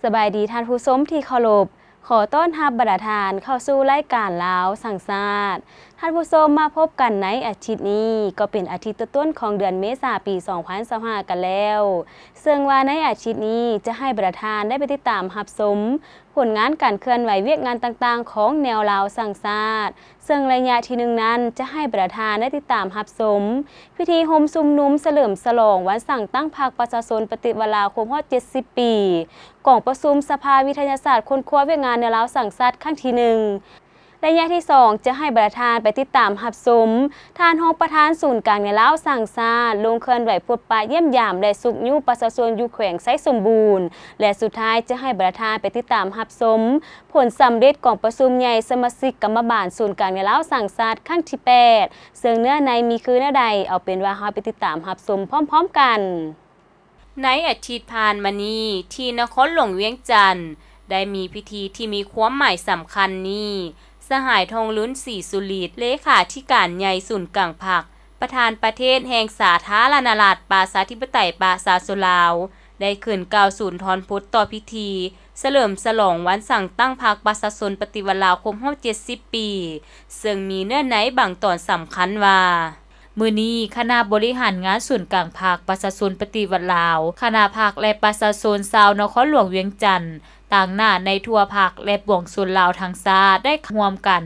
ສະບາຍດີທ່ານຜູ້ຊົມທີ່ເຄົາລົບ, ຂໍຕ້ອນຮັບບັນດາທ່ານເຂົ້າສູ່ລາຍການລາວສ້າງຊາດ. ທ່ານຜູ້ຊົມ, ມາພົບກັນໃນອາທິດນີ້ ກໍເປັນອາທິດຕົ້ນໆຂອງເດືອນເມສາປີສອງພັນຊາວຫ້າກັນແລ້ວ, ເຊິ່ງວ່າໃນອາທິດນີ້ຈະໃຫ້ບັນດາທ່ານໄດ້ໄປຕິດຕາມຮັບຊົມ ຜົນງານການເຄື່ອນໄຫວວຽກງານຕ່າງໆຂອງແນວລາວສ້າງຊາດ, ເຊິ່ງໄລຍະທີໜຶ່ງນັ້ນ ຈະໃຫ້ບັນດາທ່ານໄດ້ຕິດຕາມຮັບຊົມ ພິທີໂຮມຊຸມນຸມສະເຫຼີມສະຫຼອງວັນສ້າງຕັ້ງພັກປະຊາຊົນປະຕິວັດລາວຄົບຮອບເຈັດສິບປີ, ກອງປະຊຸມສະພາວິທະຍາສາດຄົ້ນຄວ້າວຽກງານແນວລາວສ້າງຊາດຄັ້ງທີໜຶ່ງ. ໄລຍະທີສອງ ຈະໃຫ້ບັນດາທ່ານໄປຕິດຕາມຮັບຊົມ ທ່ານຮອງປະທານສູນກາງແນວລາວສ້າງຊາດ ລົງເຄື່ອນໄຫວພົບປະຢ້ຽມຢາມ ແລະ ຊຸກຍູ້ປະຊາຊົນຢູ່ແຂວງໄຊສົມບູນ ແລະ ສຸດທ້າຍຈະໃຫ້ບັນດາທ່ານໄປຕິດຕາມຮັບຊົມ ຜົນສຳເລັດກອງປະຊຸມໃຫຍ່ສະມາຊິກກຳມະບານສູນກາງແນວລາວສ້າງຊາດຄັ້ງທີແປດ ເຊິ່ງເນື້ອໃນມີຄືແນວໃດ, ເອົາເປັນວ່າເຮົາໄປຕິດຕາມຮັບຊົມພ້ອມໆກັນ. ໃນອາທິດຜ່ານມານີ້ ທີ່ນະຄອນຫຼວງວຽງຈັນ ໄດ້ມີພິທີທີ່ມີຄວາມໝາຍສຳຄັນນີ້, ສະຫາຍ ທອງລຸນ ສີສຸລິດ ເລຂາທິການໃຫຍ່ສູນກາງພັກ ປະທານປະເທດແຫ່ງສາທາລະນະລັດ ປະຊາທິປະໄຕ ປະຊາຊົນລາວ ໄດ້ຂຶ້ນກ່າວສຸນທອນພົດຕໍ່ພິທີສະເຫຼີມສະຫຼອງວັນສ້າງຕັ້ງພັກປະຊາຊົນປະຕິວັດລາວຄົບຮອບເຈັດສິບປີ, ເຊິ່ງມີເນື້ອໃນບາງຕອນສຳຄັນວ່າ, ມື້ນີ້ຄະນະບໍລິຫານງານສູນກາງພັກປະຊາຊົນປະຕິວັດລາວ, ຄະນະພັກ ແລະ ປະຊາຊົນຊາວນະຄອນຫຼວງວຽງຈັນ ຕາງໜ້າໃນທົ່ວພັກ ແລະ ປວງຊົນລາວທັງຊາດ ໄດ້ຮ່ວມກັນ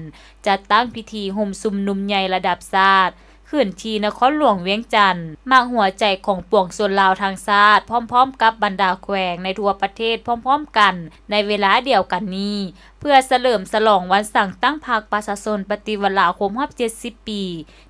ຈັດຕັ້ງພິທີໂຮມຊຸມນຸມໃຫຍ່ລະດັບຊາດ ຂຶ້ນທີ່ນະຄອນຫຼວງວຽງຈັນ, ໝາກຫົວໃຈຂອງປວງຊົນລາວທັງຊາດ ພ້ອມໆກັບບັນດາແຂວງໃນທົ່ວປະເທດພ້ອມໆກັນໃນເວລາດຽວກັນນີ້, ເພື່ອສະເຫຼີມສະຫຼອງວັນສ້າງຕັ້ງພັກປະຊາຊົນປະຕິວັດລາວຄົບຮອບເຈັດສິບປີ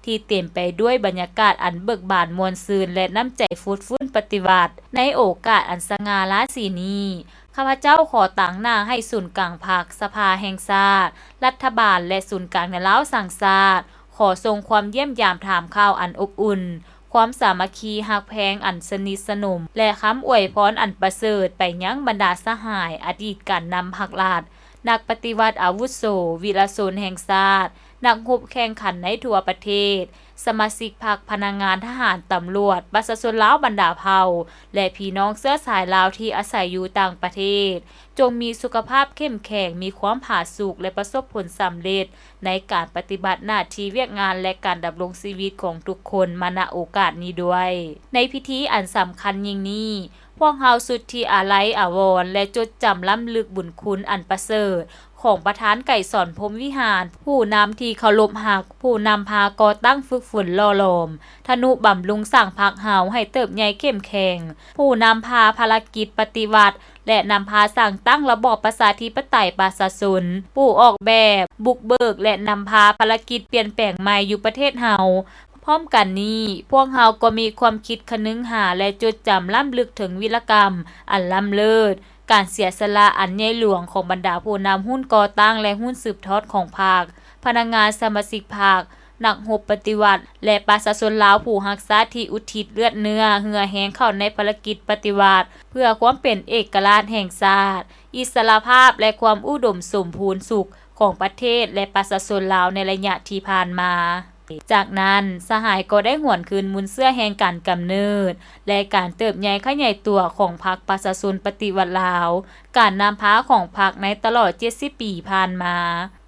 ທີ່ເຕັມໄປດ້ວຍບັນຍາກາດອັນເບີກບານມ່ວນຊື່ນ ແລະ ນ້ຳໃຈຟົດຟື້ນປະຕິວັດ. ໃນໂອກາດອັນສະຫງ່າລາສີນີ້, ຂ້າພະເຈົ້າຂໍຕາງໜ້າໃຫ້ສູນກາງພັກ, ສະພາແຫ່ງຊາດ, ລັດຖະບານ ແລະ ສູນກາງແນວລາວສ້າງຊາດ ຂໍສົ່ງຄວາມຢ້ຽມຢາມຖາມຂ່າວອັນອົບອຸ່ນ, ຄວາມສາມັກຄີຮັກແພງອັນສະໜິດສະໜົມ ແລະ ຄຳອວຍພອນອັນປະເສີດໄປຍັງບັນດາສະຫາຍອະດີດການນຳພັກລັດ, ນັກປະຕິວັດອາວຸໂສ, ວິລະຊົນແຫ່ງຊາດ, ນັກຮົບແຂ່ງຂັນໃນທົ່ວປະເທດ, ສະມາຊິກພັກ, ພະນັກງານ, ທະຫານ, ຕຳຫຼວດ, ປະຊາຊົນລາວບັນດາເຜົ່າ ແລະ ພີ່ນ້ອງເຊື້ອສາຍລາວທີ່ອາໄສຢູ່ຕ່າງປະເທດ, ຈົ່ງມີສຸຂະພາບເຂັ້ມແຂງ, ມີຄວາມຜາສຸກ ແລະ ປະສົບຜົນສຳເລັດໃນການປະຕິບັດໜ້າທີ່ວຽກງານ ແລະ ການດຳລົງຊີວິດຂອງທຸກຄົນມາ ນະ ໂອກາດນີ້ດ້ວຍ. ໃນພິທີອັນສຳຄັນຍິ່ງນີ້, ພວກເຮົາສຸດທີ່ອາໄລອາວອນ ແລະ ຈົດຈຳລ້ຳລຶກບຸນຄຸນອັນປະເສີດ ຂອງປະທານໄກສອນ ພົມວິຫານ, ຜູ້ນຳທີ່ເຄົາລົບຮັກ, ຜູ້ນຳພາກໍ່ຕັ້ງຝຶກຝົນຫຼໍ່ຫຼອມ, ທະນຸບຳລຸງສ້າງພັກເຮົາໃຫ້ເຕີບໃຫຍ່ເຂັ້ມແຂງ, ຜູ້ນຳພາພາລະກິດປະຕິວັດ ແລະ ນຳພາສ້າງຕັ້ງລະບອບປະຊາທິປະໄຕປະຊາຊົນ, ຜູ້ອອກແບບ, ບຸກເບີກ ແລະ ນຳພາພາລະກິດປ່ຽນແປງໃໝ່ຢູ່ປະເທດເຮົາ. ພ້ອມກັນນີ້, ພວກເຮົາກໍມີຄວາມຄິດຄະນຶງຫາ ແລະ ຈົດຈຳລ້ຳລຶກເຖິງວິລະກຳອັນລ້ຳເລີດ, ການເສຍສະຫຼະອັນໃຫຍ່ຫຼວງຂອງບັນດາຜູ້ນຳຮຸ່ນກໍ່ຕັ້ງ ແລະ ຮຸ່ນສືບທອດຂອງພັກ, ພະນັກງານສະມາຊິກພັກ, ນັກຮົບປະຕິວັດ ແລະ ປະຊາຊົນລາວຜູ້ຮັກຊາດທີ່ອຸທິດເລືອດເນື້ອເຫື່ອແຮງເຂົ້າໃນພາລະກິດປະຕິວັດ ເພື່ອຄວາມເປັນເອກະລາດແຫ່ງຊາດ, ອິດສະຫຼະພາບ ແລະ ຄວາມອຸດົມສົມບູນສຸກຂອງປະເທດ ແລະ ປະຊາຊົນລາວໃນໄລຍະທີ່ຜ່ານມາ. ຈາກນັ້ນ, ສະຫາຍກໍໄດ້ຫວນຄືນມູນເຊື້ອແຫ່ງການກຳເນີດ ແລະ ການເຕີບໃຫຍ່ຂະຫຍາຍຕົວຂອງພັກປະຊາຊົນປະຕິວັດລາວ, ການນຳພາຂອງພັກໃນຕະຫຼອດເຈັດສິບປີຜ່ານມາ,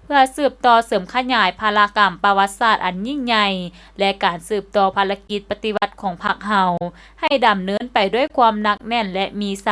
ເພື່ອສືບຕໍ່ເສີມຂະຫຍາຍພາລະກຳປະຫວັດສາດອັນຍິ່ງໃຫຍ່ ແລະ ການສືບຕໍ່ພາລະກິດປະຕິວັດຂອງພັກເຮົາ ໃຫ້ດຳເນີນໄປດ້ວຍຄວາມໜັກແໜ້ນ ແລະ ມີໄຊ.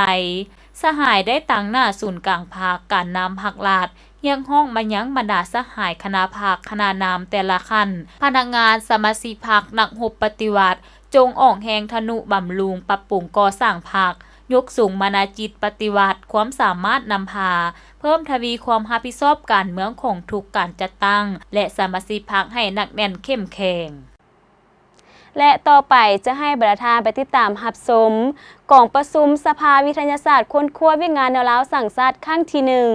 ສະຫາຍໄດ້ຕາງໜ້າສູນກາງພັກ, ການນຳພັກລັດ, ຮຽກຮ້ອງມາຍັງບັນດາສະຫາຍຄະນະພັກ, ຄະນະນຳແຕ່ລະຂັ້ນ, ພະນັກງານ, ສະມາຊິກພັກ, ນັກຮົບປະຕິວັດ, ຈົ່ງອອກແຮງທະນຸບຳລຸງ, ປັບປຸງກໍ່ສ້າງພັກ, ຍົກສູງມານະຈິດປະຕິວັດ, ຄວາມສາມາດນຳພາ, ເພີ່ມທະວີຄວາມຮັບຜິດຊອບການເມືອງຂອງທຸກການຈັດຕັ້ງ ແລະ ສະມາຊິກພັກໃຫ້ໜັກແໜ້ນເຂັ້ມແຂງ. ແລະ ຕໍ່ໄປຈະໃຫ້ບັນດາທ່ານໄປຕິດຕາມຮັບຊົມກອງປະຊຸມສະພາວິທະຍາສາດຄົ້ນຄວ້າວຽກງານແນວລາວສ້າງຊາດຄັ້ງທີໜຶ່ງ.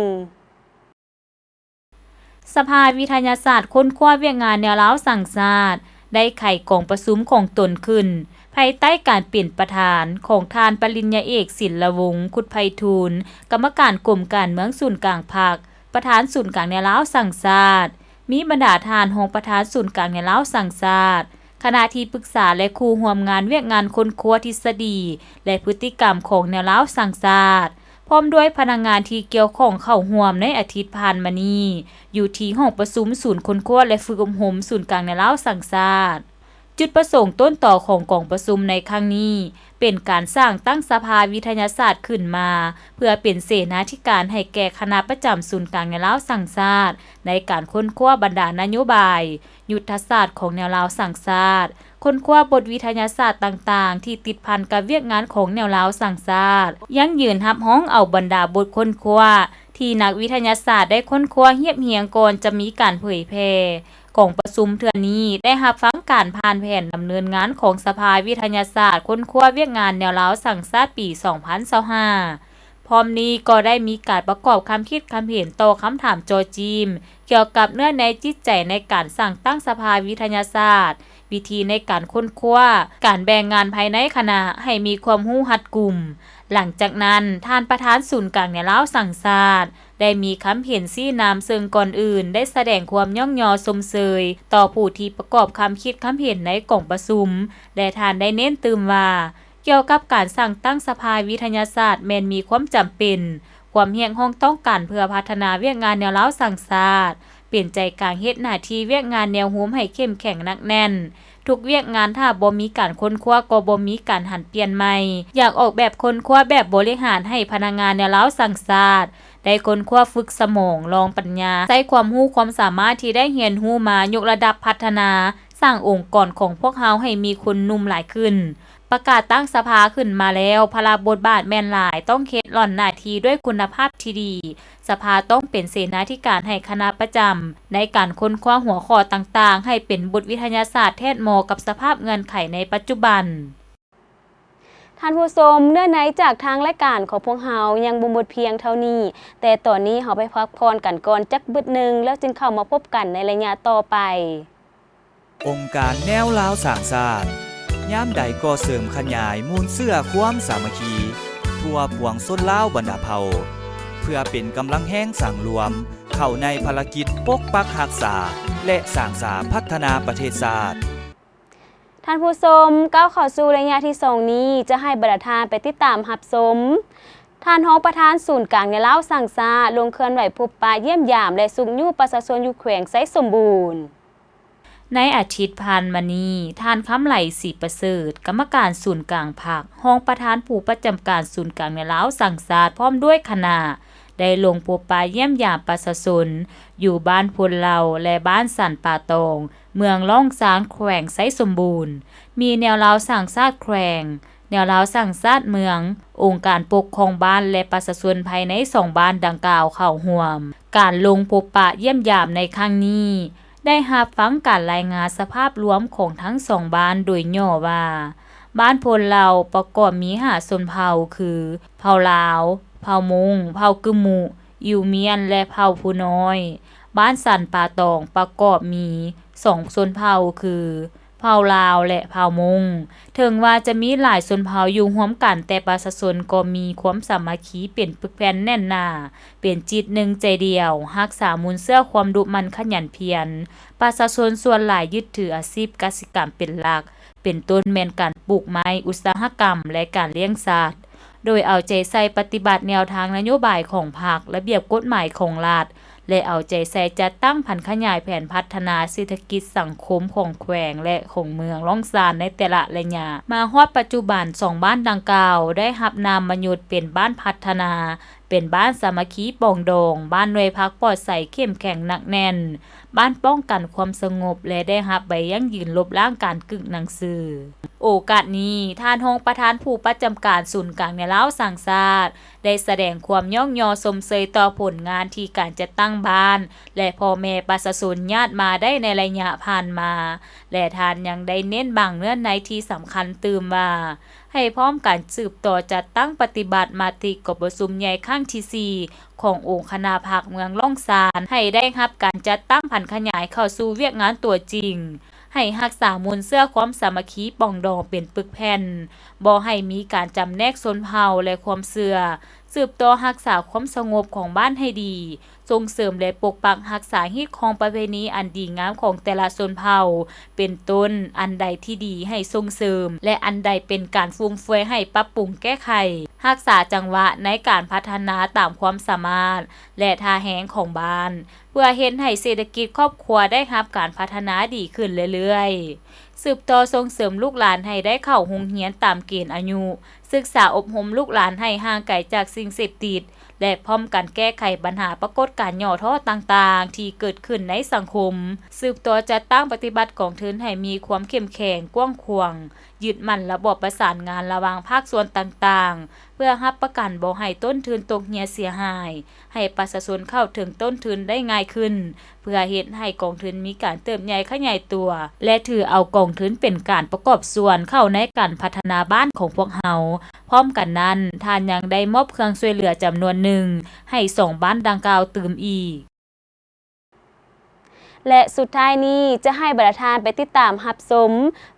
ສະພາວິທະຍາສາດຄົ້ນຄວ້າວຽກງານແນວລາວສ້າງຊາດ ໄດ້ໄຂກອງປະຊຸມຂອງຕົນຂຶ້ນ ພາຍໃຕ້ການເປັນປະທານຂອງທ່ານປະລິນຍາເອກ ສິນລະວົງ ຄຸດໄພທູນ ກຳມະການກົມການເມືອງສູນກາງພັກ, ປະທານສູນກາງແນວລາວສ້າງຊາດ, ມີບັນດາທ່ານຮອງປະທານສູນກາງແນວລາວສ້າງຊາດ, ຄະນະທີ່ປຶກສາ ແລະ ຄູ່ຮ່ວມງານວຽກງານຄົ້ນຄວ້າທິດສະດີ ແລະ ພຶດຕິກຳຂອງແນວລາວສ້າງຊາດ, ພ ພ້ອມດ້ວຍພະນັກງານທີ່ກ່ຽວຂ້ອງເຂົ້າຮ່ວມໃນອາທິດຜ່ານມານີ້ ຢູ່ທີ່ຫ້ອງປະຊຸມສູນຄົ້ນຄວ້າ ແລະ ຝຶກອົບຮົມສູນກາງແນວລາວສ້າງຊາດ. ຈຸດປະສົງຕົ້ນຕໍຂອງກອງປະຊຸມໃນຄັ້ງນີ້ ເປັນການສ້າງຕັ້ງສະພາວິທະຍາສາດຂຶ້ນມາ ເພື່ອເປັນເສນາທິການໃຫ້ແກ່ຄະນະປະຈຳສູນກາງແນວລາວສ້າງຊາດ ໃນການຄົ້ນຄວ້າບັນດານະໂຍບາຍ, ຍຸດທະສາດຂອງແນວລາວສ້າງຊາດ, ຄົ້ນຄວ້າບົດວິທະຍາສາດຕ່າງໆ ທີ່ຕິດພັນກັບວຽກງານຂອງແນວລາວສ້າງຊາດ, ຢັ້ງຢືນຮັບຮອງເອົາບັນດາບົດຄົ້ນຄວ້າ ທີ່ນັກວິທະຍາສາດໄດ້ຄົ້ນຄວ້າຮຽບຮຽງກ່ອນຈະມີການເຜີຍແຜ່. ກອງປະຊຸມເທື່ອນີ້ໄດ້ຮັບຟັງການຜ່ານແຜນດຳເນີນງານຂອງສະພາວິທະຍາສາດຄົ້ນຄວ້າວຽກງານແນວລາວສ້າງຊາດປີສອງພັນຊາວຫ້າ. ພ້ອມນີ້ກໍໄດ້ມີການປະກອບຄຳຄິດຄຳເຫັນຕໍ່ຄຳຖາມຈໍ່ຈີ້ມ ກ່ຽວກັບເນື້ອໃນຈິດໃຈໃນການສ້າງຕັ້ງສະພາວິທະຍາສາດ, ວິທີໃນການຄົ້ນຄວ້າ, ການແບ່ງງານພາຍໃນຄະນະໃຫ້ມີຄວາມຮູ້ຮັດກຸມ. ຫຼັງຈາກນັ້ນ, ທ່ານປະທານສູນກາງແນວລາວສ້າງຊາດ ໄດ້ມີຄຳເຫັນຊີ້ນຳ, ເຊິ່ງກ່ອນອື່ນໄດ້ສະແດງຄວາມຍ້ອງຍໍຊົມເຊີຍຕໍ່ຜູ້ທີ່ປະກອບຄຳຄິດຄຳເຫັນໃນກອງປະຊຸມ ແລະ ທ່ານໄດ້ເນັ້ນຕື່ມວ່າ ກ່ຽວກັບການສ້າງຕັ້ງສະພາວິທະຍາສາດແມ່ນມີຄວາມຈຳເປັນ, ຄວາມຮຽກຮ້ອງຕ້ອງການເພື່ອພັດທະນາວຽກງານແນວລາວສ້າງຊາດ ເປັນໃຈກາງເຮັດໜ້າທີ່ວຽກງານແນວໂຮມໃຫ້ເຂັ້ມແຂງໜັກແໜ້ນ. ທຸກວຽກງານຖ້າບໍ່ມີການຄົ້ນຄວ້າກໍບໍ່ມີການຫັນປ່ຽນໃໝ່. ຢາກອອກແບບຄົ້ນຄວ້າແບບບໍລິຫານໃຫ້ພະນັກງານແນວລາວສ້າງຊາດ ໄດ້ຄົ້ນຄວ້າຝຶກສະໝອງ, ລອງປັນຍາ, ໃຊ້ຄວາມຮູ້ຄວາມສາມາດທີ່ໄດ້ຮຽນຮູ້ມາຍົກລະດັບພັດທະນາ, ສ້າງອົງກອນຂອງພວກເຮົາໃຫ້ມີຄົນໜຸ່ມຫຼາຍຂຶ້ນ. ປະກາດຕັ້ງສະພາຂຶ້ນມາແລ້ວ, ພາລະບົດບາດແມ່ນຫຼາຍ, ຕ້ອງເຮັດລ່ອນໜ້າທີ່ດ້ວຍຄຸນນະພາບທີ່ດີ. ສະພາຕ້ອງເປັນເສນາທິການໃຫ້ຄະນະປະຈຳໃນການຄົ້ນຄວ້າຫົວຂໍ້ຕ່າງໆ ໃຫ້ເປັນບົດວິທະຍາສາດແທດເໝາະກັບສະພາບເງື່ອນໄຂໃນປັດຈຸບັນ. ທ່ານຜູ້ຊົມ, ເນື້ອໃນຈາກທາງລາຍການຂອງພວກເຮົາຍັງບໍ່ໝົດພຽງເທົ່ານີ້, ແຕ່ຕອນນີ້ເຮົາໄປພັກຜ່ອນກັນກ່ອນຈັກບຶດໜຶ່ງ ແລ້ວຈຶ່ງເຂົ້າມາພົບກັນໃນໄລຍະຕໍ່ໄປ. ອົງການແນວລາວສ້າງຊາດ ຍາມໃດກໍເສີມຂະຫຍາຍມູນເຊື້ອຄວາມສາມັກຄີທົ່ວປວງຊົນລາວບັນດາເຜົ່າ ເພື່ອເປັນກຳລັງແຮງສັງລວມເຂົ້າໃນພາລະກິດປົກປັກຮັກສາ ແລະ ສ້າງສາພັດທະນາປະເທດຊາດ. ທ່ານຜູ້ຊົມ, ກ້າວເຂົ້າສູ່ໄລຍະທີສອງນີ້ ຈະໃຫ້ບັນດາທ່ານໄປຕິດຕາມຮັບຊົມ ທ່ານຮອງປະທານສູນກາງແນວລາວສ້າງຊາດ ລົງເຄື່ອນໄຫວພົບປະຢ້ຽມຢາມ ແລະ ຊຸກຍູ້ປະຊາຊົນຢູ່ແຂວງໄຊສົມບູນ. ໃນອາທິດຜ່ານມານີ້, ທ່ານ ຄຳໄຫຼ ສີປະເສີດ, ກຳມະການສູນກາງພັກ, ຮອງປະທານຜູ້ປະຈຳການສູນກາງແນວລາວສ້າງຊາດ ພ້ອມດ້ວຍຄະນະ ໄດ້ລົງພົບປະຢ້ຽມຢາມປະຊາຊົນຢູ່ບ້ານໂພນເລົາ ແລະ ບ້ານສັນປ່າຕອງ, ເມືອງລ້ອງຊານ, ແຂວງໄຊສົມບູນ. ມີແນວລາວສ້າງຊາດແຂວງ, ແນວລາວສ້າງຊາດເມືອງ, ອົງການປົກຄອງບ້ານ ແລະ ປະຊາຊົນພາຍໃນສອງບ້ານດັ່ງກ່າວເຂົ້າຮ່ວມ. ການລົງພົບປະຢ້ຽມຢາມໃນຄັ້ງນີ້ ໄດ້ຮັບຟັງການລາຍງານສະພາບລວມຂອງທັງສອງບ້ານໂດຍຫຍໍ້ວ່າ ບ້ານໂພນເລົາປະກອບມີຫ້າຊົນເຜົ່າຄື ເຜົ່າລາວ, ເຜົ່າມົ້ງ, ເຜົ່າກຶມມຸ, ອິວມຽນ ແລະ ເຜົ່າພູນ້ອຍ. ບ້ານສັນປ່າຕອງປະກອບມີສອງຊົນເຜົ່າຄື ເຜົ່າລາວ ແລະ ເຜົ່າມົ້ງ. ເຖິງວ່າຈະມີຫຼາຍຊົນເຜົ່າຢູ່ຮ່ວມກັນ, ແຕ່ປະຊາຊົນກໍມີຄວາມສາມັກຄີເປັນປຶກແຜ່ນແໜ້ນໜາ, ເປັນຈິດໜຶ່ງໃຈດຽວ, ຮັກສາມູນເຊື້ອຄວາມດຸໝັ່ນຂະຫຍັນພຽນ. ປະຊາຊົນສ່ວນຫຼາຍຍຶດຖືອາຊີບກະສິກຳເປັນຫຼັກ, ເປັນຕົ້ນແມ່ນການປູກໄມ້, ອຸດສາຫະກຳ ແລະ ການລ້ຽງສັດ. ໂດຍເອົາໃຈໃສ່ປະຕິບັດແນວທາງນະໂຍບາຍຂອງພັກ, ລະບຽບກົດໝາຍຂອງລັດ ແລະ ເອົາໃຈໃສ່ຈັດຕັ້ງຜັນຂະຫຍາຍແຜນພັດທະນາເສດຖະກິດສັງຄົມຂອງແຂວງ ແລະ ຂອງເມືອງລ້ອງຊານໃນແຕ່ລະໄລຍະ. ມາຮອດປັດຈຸບັນ, ສອງບ້ານດັ່ງກ່າວໄດ້ຮັບນາມມະຍົດເປັນບ້ານພັດທະນາ, ເປັນບ້ານສາມັກຄີປອງດອງ, ບ້ານໜ່ວຍພັກປອດໃສເຂັ້ມແຂງໜັກແໜ້ນ, ບ້ານປ້ອງກັນຄວາມສະຫງົບ ແລະ ໄດ້ຮັບໃບຢັ້ງຢືນລົບລ້າງການກຶກໜັງສື. ໂອກາດນີ້, ທ່ານຮອງປະທານຜູ້ປະຈຳການສູນກາງແນວລາວສ້າງຊາດ ໄດ້ສະແດງຄວາມຍ້ອງຍໍຊົມເຊີຍຕໍ່ຜົນງານທີ່ການຈັດຕັ້ງບ້ານ ແລະ ພໍ່ແມ່ປະຊາຊົນຍາດມາໄດ້ໃນໄລຍະຜ່ານມາ ແລະ ທ່ານຍັງໄດ້ເນັ້ນບາງເນື້ອໃນທີ່ສຳຄັນຕື່ມວ່າ ໃຫ້ພ້ອມກັນສືບຕໍ່ຈັດຕັ້ງປະຕິບັດມະຕິກອງປະຊຸມໃຫຍ່ຄັ້ງທີສີ່ ຂອງອົງຄະນະພັກເມືອງລ້ອງຊານ ໃຫ້ໄດ້ຮັບການຈັດຕັ້ງຜັນຂະຫຍາຍເຂົ້າສູ່ວຽກງານຕົວຈິງ, ໃຫ້ຮັກສາມູນເຊື້ອຄວາມສາມັກຄີປອງດອງເປັນປຶກແຜ່ນ, ບໍ່ໃຫ້ມີການຈຳແນກຊົນເຜົ່າ ແລະ ຄວາມເຊື່ອ, ສືບຕໍ່ຮັກສາຄວາມສະຫງົບຂອງບ້ານໃຫ້ດີ, ສ ສົ່ງເສີມ ແລະ ປົກປັກຮັກສາຮີດຄອງປະເພນີອັນດີງາມຂອງແຕ່ລະຊົນເຜົ່າ ເປັນຕົ້ນ ອັນໃດທີ່ດີໃຫ້ສົ່ງເສີມ ແລະ ອັນໃດເປັນການຟຸມເຟືອຍໃຫ້ປັບປຸງແກ້ໄຂ, ຮັກສາຈັງຫວະໃນການພັດທະນາຕາມຄວາມສາມາດ ແລະ ທ່າແຮງຂອງບ້ານ ເພື່ອເຮັດໃຫ້ເສດຖະກິດຄອບຄົວໄດ້ຮັບການພັດທະນາດີຂຶ້ນເລື້ອຍໆ. ສືບຕໍ່ສົ່ງເສີມລູກຫຼານໃຫ້ໄດ້ເຂົ້າໂຮງຮຽນຕາມເກນອາຍຸ, ສຶກສາອົບຮົມລູກຫຼານໃຫ້ຫ່າງໄກຈາກສິ່ງເສບຕິດ ແລະ ພ້ອມກັນແກ້ໄຂບັນຫາປາກົດການຫຍໍ້ທໍ້ຕ່າງໆທີ່ເກີດຂຶ້ນໃນສັງຄົມ. ສືບຕໍ່ຈັດຕັ້ງປະຕິບັດກອງທຶນໃຫ້ມີຄວາມເຂັ້ມແຂງ, ກວ້າງຂວາງ, ຍຶດໝັ້ນລະບອບປະສານງານລະຫວ່າງພາກສ່ວນຕ່າງໆ ເພື່ອຮັບປະກັນບໍ່ໃຫ້ຕົ້ນທຶນຕົກເຫື່ອເສຍຫາຍ, ໃຫ້ປະຊາຊົນເຂົ້າເຖິງຕົ້ນທຶນໄດ້ງ່າຍຂຶ້ນ, ເພື່ອເຮັດໃຫ້ກອງທຶນມີການເຕີບໃຫຍ່ຂະຫຍາຍຕົວ ແລະ ຖືເອົາກອງທຶນເປັນການປະກອບສ່ວນເຂົ້າໃນການພັດທະນາບ້ານຂອງພວກເຮົາ. ພ້ອມກັນນັ້ນ, ທ່ານຍັງໄດ້ມອບເຄື່ອງຊ່ວຍເຫຼືອຈຳນວນໜຶ່ງໃຫ້ສອງບ້ານດັ່ງກ່າວຕື່ມອີກ. ແລະ ສຸດທ້າຍນີ້ຈະໃຫ້ບັນດາທ່ານໄປຕິດຕາມຮັບຊົມ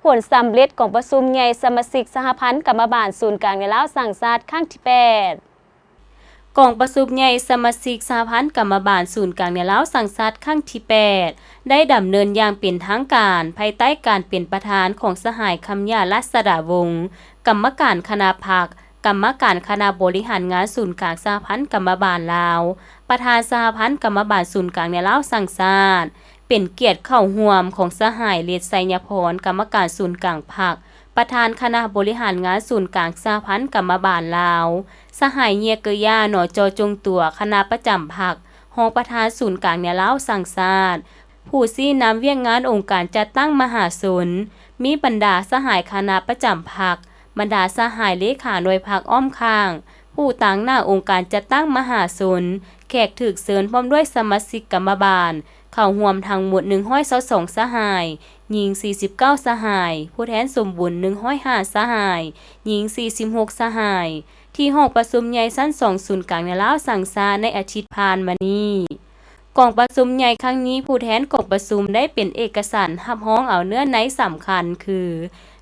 ຜົນສຳເລັດກອງປະຊຸມໃຫຍ່ສະມາຊິກສະຫະພັນກຳມະບານສູນກາງແນວລາວສ້າງຊາດຄັ້ງທີແປດ. ກອງປະຊຸມໃຫຍ່ສະມາຊິກສະຫະພັນກຳມະບານສູນກາງແນວລາວສ້າງຊາດຄັ້ງທີແປດ ໄດ້ດຳເນີນຢ່າງເປັນທາງການ ພາຍໃຕ້ການເປັນປະທານຂອງສະຫາຍ ຄຳຫຍາ ລາຊະດາວົງ ກຳມະການຄະນະພັກ, ກຳມະການຄະນະບໍລິຫານງານສູນກາງສະຫະພັນກຳມະບານລາວ, ປະທານສະຫະພັນກຳມະບານສູນກາງແນວລາວສ້າງຊາດ, ເປັນກຽດເຂົ້າຮ່ວມຂອງສະຫາຍ ເລດ ໄຊຍະພອນ ກຳມະການສູນກາງພັກ, ປະທານຄະນະບໍລິຫານງານສູນກາງສະຫະພັນກຳມະບານລາວ, ສະຫາຍ ເຍຍເກີຢາ ໜໍ່ຈໍຈົງຕົວ ຄະນະປະຈຳພັກ, ຮອງປະທານສູນກາງແນວລາວສ້າງຊາດ, ຜູ້ຊີ້ນຳວຽກງານອົງການຈັດຕັ້ງມະຫາຊົນ, ມີບັນດາສະຫາຍຄະນະປະຈຳພັກ, ບັນດາສະຫາຍເລຂາໜ່ວຍພັກອ້ອມຂ້າງ, ຜູ້ຕາງໜ້າອົງການຈັດຕັ້ງມະຫາຊົນ, ແຂກຖືກເຊີນພ້ອມດ້ວຍສະມາຊິກກຳມະບານ ເຂົ້າຮ່ວມທັງໝົດໜຶ່ງຮ້ອຍຊາວສອງສະຫາຍ, ຍິງສີ່ສິບເກົ້າສະຫາຍ, ຜູ້ແທນສົມບູນໜຶ່ງຮ້ອຍຫ້າສະຫາຍ, ຍິງສີ່ສິບຫົກສະຫາຍ ທີ່ຫ້ອງປະຊຸມໃຫຍ່ຊັ້ນສອງສູນກາງແນວລາວສ້າງຊາດໃນອາທິດຜ່ານມານີ້. ກອງປະຊຸມໃຫຍ່ຄັ້ງນີ້ ຜູ້ແທນກອງປະຊຸມໄດ້ເປັນເອກະສານຮັບຮອງເອົາເນື້ອໃນສຳຄັນຄື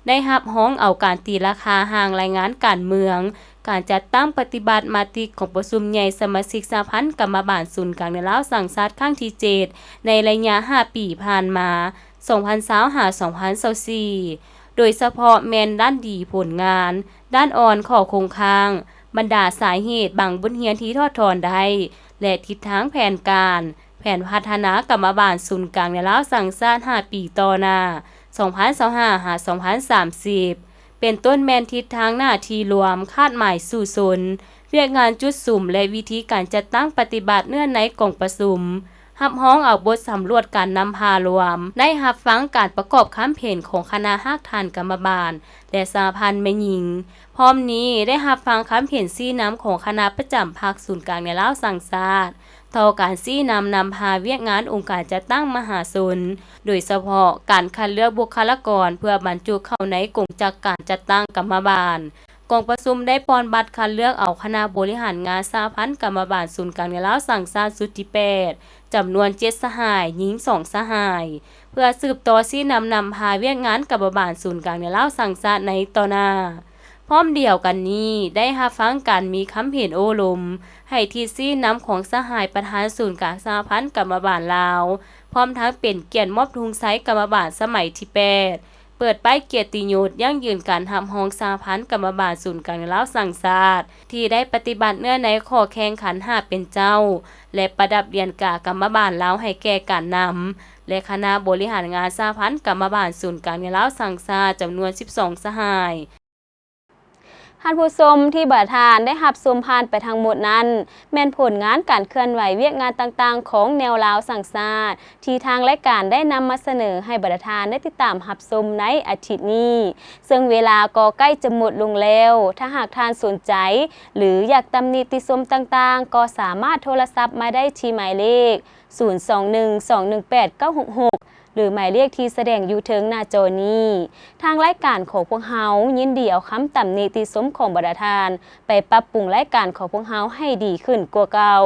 ໄດ້ຮັບຮອງເອົາການຕີລາຄາຮ່າງລາຍງານການເມືອງ, ການຈັດຕັ້ງປະຕິບັດມະຕິກອງປະຊຸມໃຫຍ່ສະມາຊິກສະຫະພັນກຳມະບານສູນກາງແນວລາວສ້າງຊາດຄັ້ງທີເຈັດ ໃນໄລຍະຫ້າປີຜ່ານມາ ສອງພັນຊາວຫ້າ ສອງພັນຊາວສີ່ ໂດຍສະເພາະແມ່ນດ້ານດີຜົນງານ, ດ້ານອ່ອນຂໍ້ຄົງຄ້າງ, ບັນດາສາເຫດບາງບົດຮຽນທີ່ຖອດຖອນໄດ້ ແລະ ທິດທາງແຜນການ, ແຜນພັດທະນາກຳມະບານສູນກາງແນວລາວສ້າງຊາດຫ້າປີຕໍ່ໜ້າ ສອງພັນຊາວຫ້າ ຫາ ສອງພັນສາມສິບ ເປັນຕົ້ນແມ່ນທິດທາງໜ້າທີ່ລວມ, ຄາດໝາຍສູ້ຊົນ, ວຽກງານຈຸດສຸມ ແລະ ວິທີການຈັດຕັ້ງປະຕິບັດເນື້ອໃນກອງປະຊຸມ, ຮັບຮອງເອົາບົດສຳຫຼວດການນຳພາລວມ, ໄດ້ຮັບຟັງການປະກອບຄຳເຫັນຂອງຄະນະຮາກຖານກຳມະບານ ແລະ ສະຫະພັນແມ່ຍິງ. ພ້ອມນີ້ໄດ້ຮັບຟັງຄຳເຫັນຊີ້ນຳຂອງຄະນະປະຈຳພັກສູນກາງແນວລາວສ້າງຊາດ ຕໍ່ການຊີ້ນຳນຳພາວຽກງານອົງການຈັດຕັ້ງມະຫາຊົນ, ໂດຍສະເພາະການຄັດເລືອກບຸກຄະລາກອນເພື່ອບັນຈຸເຂົ້າໃນກົງຈັກການຈັດຕັ້ງກຳມະບານ. ກອງປະຊຸມໄດ້ປ່ອນບັດຄັດເລືອກເອົາຄະນະບໍລິຫານງານສະຫະພັນກຳມະບານສູນກາງແນວລາວສ້າງຊາດຊຸດທີແປດ ຈຳນວນເຈັດສະຫາຍ, ຍິງສອງສະຫາຍ ເພື່ອສືບຕໍ່ຊີ້ນຳນຳພາວຽກງານກຳມະບານສູນກາງແນວລາວສ້າງຊາດໃນຕໍ່ໜ້າ. ພ້ອມດຽວກັນນີ້ ໄດ້ຮັບຟັງການມີຄຳເຫັນໂອ້ລົມ ໃຫ້ທິດຊີ້ນຳຂອງສະຫາຍປະທານສູນກາງສະຫະພັນກຳມະບານລາວ, ພ້ອມທັງເປັນກຽດມອບທຸງໄຊກຳມະບານສະໄໝທີແປດ ເປີດປ້າຍກຽດຕິຍົດຢັ້ງຢືນການຮັບຮອງສະຫະພັນກຳມະບານສູນກາງລາວສ້າງຊາດ ທີ່ໄດ້ປະຕິບັດເນື້ອໃນຂໍ້ແຂ່ງຂັນຫ້າເປັນເຈົ້າ ແລະ ປະດັບຫຼຽນກາກຳມະບານລາວໃຫ້ແກ່ການນຳ ແລະ ຄະນະບໍລິຫານງານສະຫະພັນກຳມະບານສູນກາງລາວສ້າງຊາດ ຈຳນວນສິບສອງສະຫາຍ. ທ່ານຜູ້ຊົມທີ່ບັນດາທ່ານໄດ້ຮັບຊົມຜ່ານໄປທັງໝົດນັ້ນ ແມ່ນຜົນງານການເຄື່ອນໄຫວວຽກງານຕ່າງໆຂອງແນວລາວສ້າງຊາດ ທີ່ທາງລາຍການໄດ້ນຳມາສະເໜີໃຫ້ບັນດາທ່ານໄດ້ຕິດຕາມຮັບຊົມໃນອາທິດນີ້, ເຊິ່ງເວລາກໍໃກ້ຈະໝົດລົງແລ້ວ. ຖ້າຫາກທ່ານສົນໃຈ ຫຼື ຢາກຕຳໜິຕິຊົມຕ່າງໆ ກໍສາມາດໂທລະສັບມາໄດ້ທີ່ໝາຍເລກ ສູນສອງໜຶ່ງ ສອງໜຶ່ງແປດ ເກົ້າຫົກຫົກ ຫຼື ໝາຍເລກທີ່ສະແດງຢູ່ເທິງໜ້າຈໍນີ້. ທາງລາຍການຂອງພວກເຮົາຍິນດີເອົາຄຳຕຳນິຕິຊົມຂອງບັນດາທ່ານ ໄປປັບປຸງລາຍການຂອງພວກເຮົາໃຫ້ດີຂຶ້ນກວ່າເກົ່າ.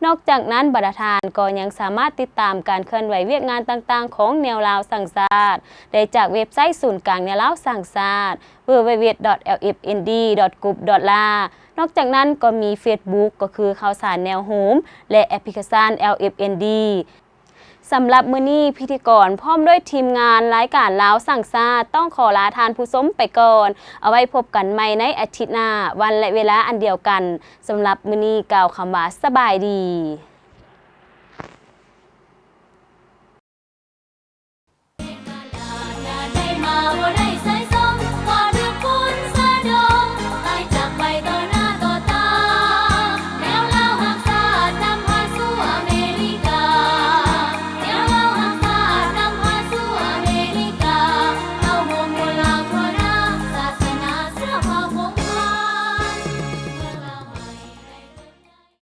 ນອກຈາກນັ້ນ, ບັນດາທ່ານກໍຍັງສາມາດຕິດຕາມການເຄື່ອນໄຫວວຽກງານຕ່າງໆຂອງແນວລາວສ້າງຊາດ ໄດ້ຈາກເວັບໄຊສູນກາງແນວລາວສ້າງຊາດ www.lfnd.gov.la. ນອກຈາກນັ້ນກໍມີເຟສບຸກ ກໍຄືຂ່າວສານແນວໂຮມ ແລະ ແອັບພລິເຄຊັນ LFND. ສຳລັບມື້ນີ້, ພິທີກອນພ້ອມດ້ວຍທີມງານລາຍການລາວສ້າງຊາດ ຕ້ອງຂໍລາທ່ານຜູ້ຊົມໄປກ່ອນ. ເອົາໄວ້ພົບກັນໃໝ່ໃນອາທິດໜ້າ, ວັນ ແລະ ເວລາອັນດຽວກັນ. ສຳລັບມື້ນີ້, ກ່າວຄຳວ່າ ສະບາຍດີ.